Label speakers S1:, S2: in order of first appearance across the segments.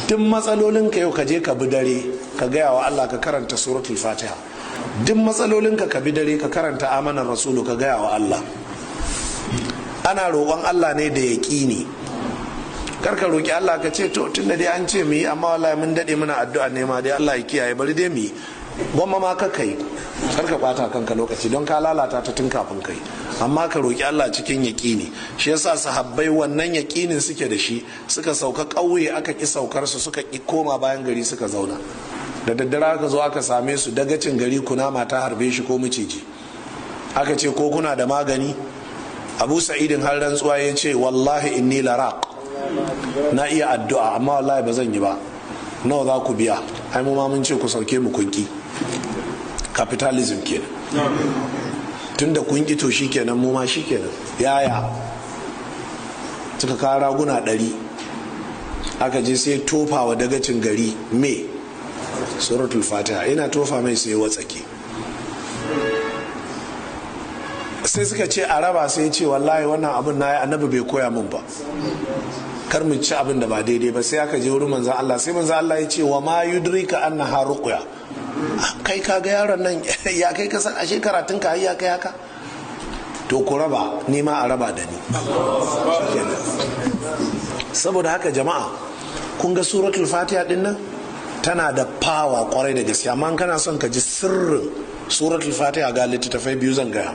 S1: Duk matsalolinka yau ka je ka bi dare ka gaya wa Allah, ka karanta Suratul Fatiha. Duk matsalolinka ka bi dare ka karanta Amanar Rasulu, ka gaya wa Allah. Ana roƙon Allah ne da yaƙini. Kar ka roƙi Allah ka ce, to, tunda dai an ce mu yi, amma wallahi mun daɗe muna addu'a ne ma dai, Allah ya kiyaye, bari dai mu yi. Gwamma ma ka kai, kar ka ɓata kanka lokaci don ka lalata ta tun kafin kai. Amma ka roƙi Allah cikin yaƙini. Shi yasa sahabbai wannan yaƙinin suke da shi, suka sauka ƙauye, aka ƙi saukar su, suka ƙi koma bayan gari, suka zauna. Da daddare aka zo aka same su, dagacin gari kunama ta harbe shi ko miciji. Aka ce, ko kuna da magani? Abu Sa'idin har rantsuwa ya ce, wallahi inni laraq, na iya addu'a, amma wallahi ba zan yi ba. Nawa za ku biya? Ai mu ma mun ce ku sauke mu kunki. Capitalism kenan. Tunda kun ki, to shikenan, mu ma shikenan. Yaya suka kawo raguna 100, aka je sai tofa wa dagacin gari me? Suratul Fatiha. Ina tofa mai sai watsake. Sai suka ce a raba, sai ce, wallahi wannan abin na yi, Annabi bai koya min ba, kar mu ci abin da ba daidai ba. Sai aka je wurin Manzan Allah, sai Manzan Allah ya ce, wa ma yudrika annaha ruqya? Kai ka ga yaron nan, ya kai ka san ashe karatun ka ya kai haka? To ku raba, ni ma a raba da ni. Saboda haka jama'a, kun ga Suratul Fatiha din nan tana da power kwarai da gaske. Amma kana son ka ji sirrin Suratul Fatiha, ga littattafai biyu zan gaya: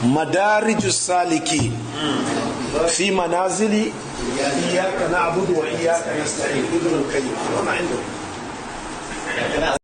S1: Madarijus Saliki fi manazili iyyaka na'budu wa iyyaka nasta'in, Ibn al-Qayyim. Wannan inda